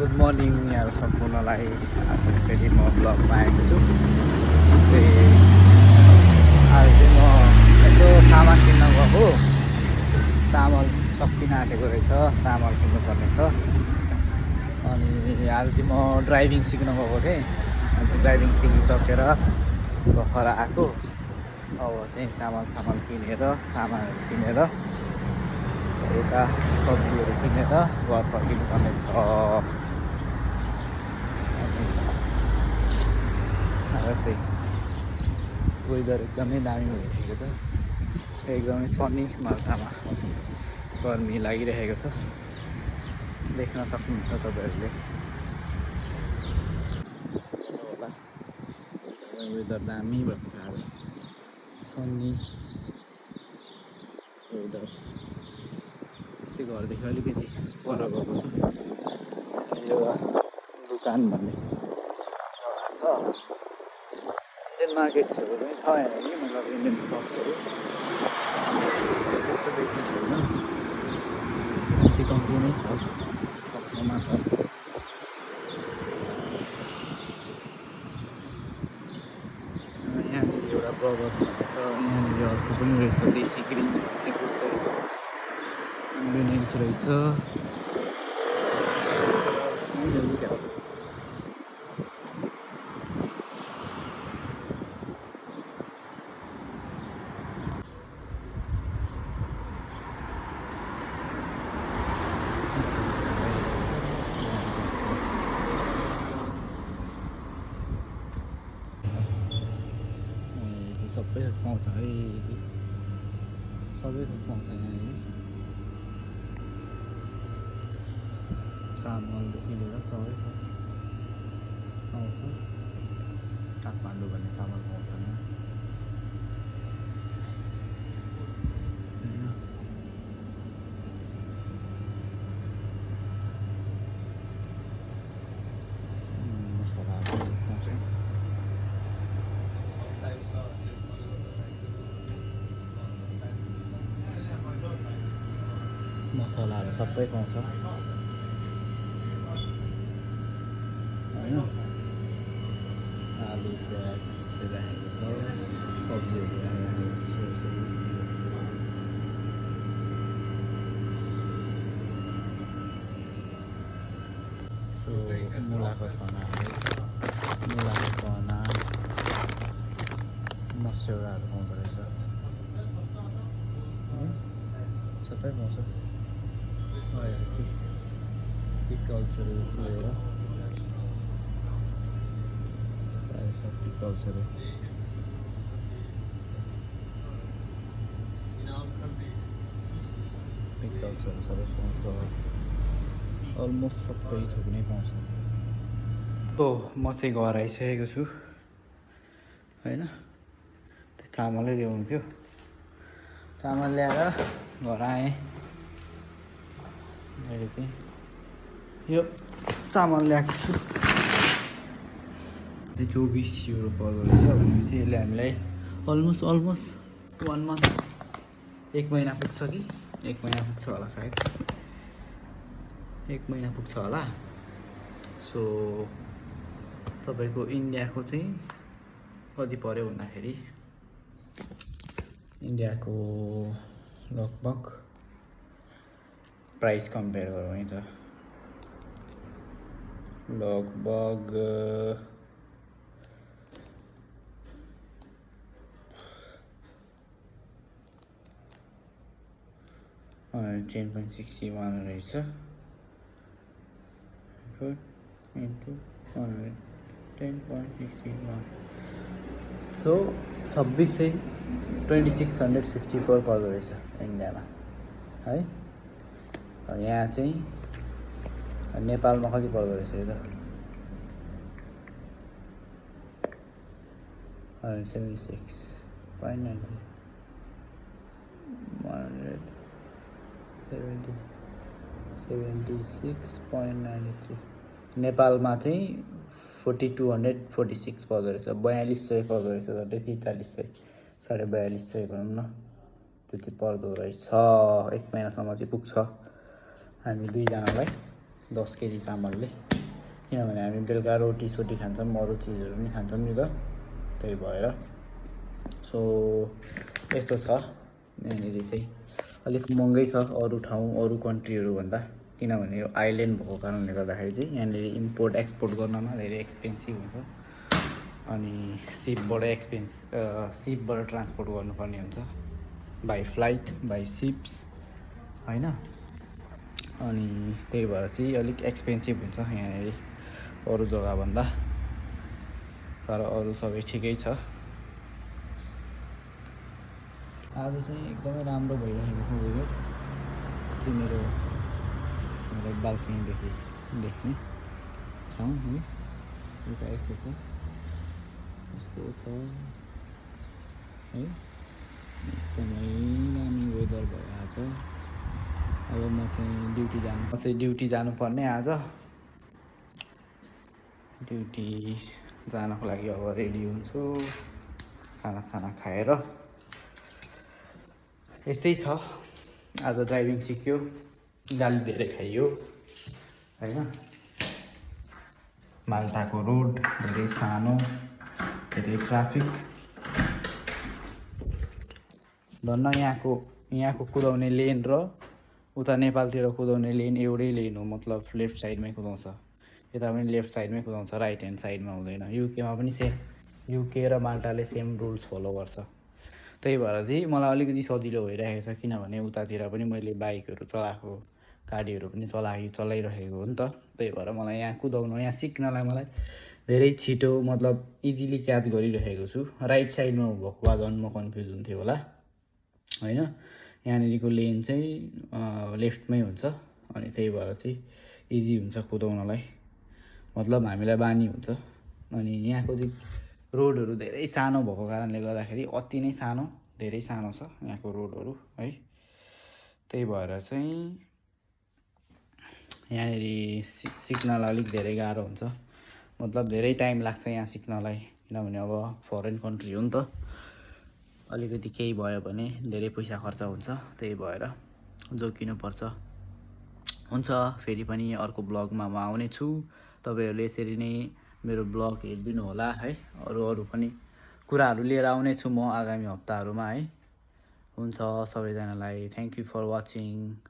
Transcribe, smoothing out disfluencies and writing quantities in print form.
Good morning यहाँहरू सम्पूर्णलाई फेरि म ब्लगमा आएको छु। आज चाहिँ म यसो सामान किन्न गएको, चामल सकिन आँटेको रहेछ, चामल किन्नुपर्ने छ। अनि आज चाहिँ म ड्राइभिङ सिक्न गएको थिएँ। अनि ड्राइभिङ सिकिसकेर भर्खर आएको। अब चाहिँ चामल किनेर, सामानहरू किनेर, एउटा सब्जीहरू किनेर घर फर्किनु पर्ने छ। अब चाहिँ वेदर एकदमै दामी भइरहेको छ, एकदमै सनी मात्रामा गर्मी लागिरहेको छ, देख्न सक्नुहुन्छ तपाईँहरूले होला। वेदर दामी भएको छ, अब सनी वेदर चाहिँ घरदेखि अलिकति पर गएको छु। एउटा दोकान भन्ने जग्गा छ, इन्डियन मार्केट्सहरू पनि छ यहाँ नि, मतलब इन्डियन सप्सहरू त्यस्तो बेसी छैन, कति कम्ती नै छ, सप्समा छ। यहाँनिर एउटा ब्रदर्स भन्ने छ, यहाँनिर अर्को पनि रहेछ देशी ग्रिन्स भन्ने ग्रोसरी कन्भिनियन्स रहेछ। सबै पाउँछ है, सबै थोक पाउँछ यहाँनिर, चामलदेखि लिएर सबै थोक पाउँछ। काठमाडौँ भन्ने चामल पाउँछ यहाँ, मसलाहरू पाउँछ। मसलाहरू सबै पाउँछ होइन। आलु प्याज चाहिँ राखेको छ, सब्जीहरू राखेको छ, मुलाको चना, मस्यौराहरू पाउँदो रहेछ, सबै पाउँछ। पिकल्सहरू लिएर प्रायः सब पिकल्सहरू सबै पाउँछ, अलमोस्ट सबै थोक नै पाउँछ। तो म चाहिँ घर आइसकेको छु होइन, त्यो चामलै ल्याउनु थियो, चामल ल्याएर घर आएँ। मैले चाहिँ यो चामल ल्याएको छु, 24 युरो पर्दो रहेछ। भनेपछि यसले हामीलाई अलमोस्ट 1 मन्थ, 1 महिना पुग्छ कि 1 महिना पुग्छ होला, सायद 1 महिना पुग्छ होला। सो तपाईँको इन्डियाको चाहिँ कति पऱ्यो भन्दाखेरि, इन्डियाको लगभग प्राइस कम्पेयर गरौँ है त, लगभग 10.61 रहेछ, into 10.61, सो 2654 पर्दो रहेछ इन्डियामा है। यहाँ चाहिँ नेपालमा कति पर्दो रहेछ यो त, 76.93, नेपालमा चाहिँ 4246 पर्दो रहेछ, 4200 पर्दो रहेछ, झन्डै 4300, 4250 भनौँ न, त्यति पर्दो रहेछ। 1 महिनासम्म चाहिँ पुग्छ हामी दुईजनालाई 10 केजी चामलले। किनभने हामी बेलुका रोटी सोटी खान्छौँ, अरू चिजहरू पनि खान्छौँ नि त, त्यही भएर। सो यस्तो छ यहाँनिर चाहिँ। अलिक महँगै छ अरू ठाउँ अरू कन्ट्रीहरूभन्दा, किनभने यो आइल्यान्ड भएको कारणले गर्दाखेरि चाहिँ यहाँनिर इम्पोर्ट एक्सपोर्ट गर्नमा धेरै एक्सपेन्सिभ हुन्छ। अनि सिपबाट ट्रान्सपोर्ट गर्नुपर्ने हुन्छ, बाई फ्लाइट बाई सिप्स होइन। अनि त्यही भएर चाहिँ अलिक एक्सपेन्सिभ हुन्छ यहाँनिर अरू जग्गाभन्दा, तर अरू सबै ठिकै छ। आज चाहिँ एकदमै राम्रो भइरहेको छ वेदर चाहिँ। मेरो बाल्कनीदेखि देख्ने ठाउँ है, उता यस्तो छ है, एकदमै दामी वेदर भइरहेको छ। अब म चाहिँ ड्युटी जानुपर्ने आज। ड्युटी जानको लागि अब रेडी हुन्छु खानासाना खाएर। यस्तै छ, आज ड्राइभिङ सिक्यो, गाली धेरै खाइयो होइन। माल्टाको रोड धेरै सानो, धेरै ट्राफिक, धन्न यहाँको कुदाउने लेन र उता नेपालतिर कुदाउने लेन एउटै लेन हो, मतलब लेफ्ट साइडमै कुदाउँछ। यता पनि लेफ्ट साइडमै कुदाउँछ, राइट ह्यान्ड साइडमा हुँदैन। युकेमा पनि सेम, युके र माल्टाले सेम रुल्स फलो गर्छ। त्यही भएर चाहिँ मलाई अलिकति सजिलो भइरहेको छ, किनभने उतातिर पनि मैले बाइकहरू चलाएको, गाडीहरू पनि चलाइरहेको हो नि त। त्यही भएर मलाई यहाँ कुदाउनु, यहाँ सिक्नलाई मलाई धेरै छिटो, मतलब इजिली क्याच गरिरहेको छु। राइट साइडमा भएको भए झन् म कन्फ्युज हुन्थेँ होला होइन। यहाँनिरको लेन चाहिँ लेफ्टमै हुन्छ, अनि त्यही भएर चाहिँ इजी हुन्छ कुदाउनलाई, मतलब हामीलाई बानी हुन्छ। अनि यहाँको चाहिँ रोडहरू धेरै सानो भएको कारणले गर्दाखेरि, अति नै सानो, धेरै सानो छ यहाँको रोडहरू है। त्यही भएर चाहिँ यहाँनिर सिक्नलाई अलिक धेरै गाह्रो हुन्छ, मतलब धेरै टाइम लाग्छ यहाँ सिक्नलाई, किनभने अब फरेन कन्ट्री हो नि त। अलिकति केही भयो भने धेरै पैसा खर्च हुन्छ, त्यही भएर जोगिनुपर्छ। हुन्छ, फेरि पनि अर्को ब्लगमा म आउने छु। तपाईँहरूले यसरी नै मेरो ब्लग हेरिदिनु होला है। अरू पनि कुराहरू लिएर आउने छु म आगामी हप्ताहरूमा है। हुन्छ, सबैजनालाई थ्याङ्क यू फर वाचिङ।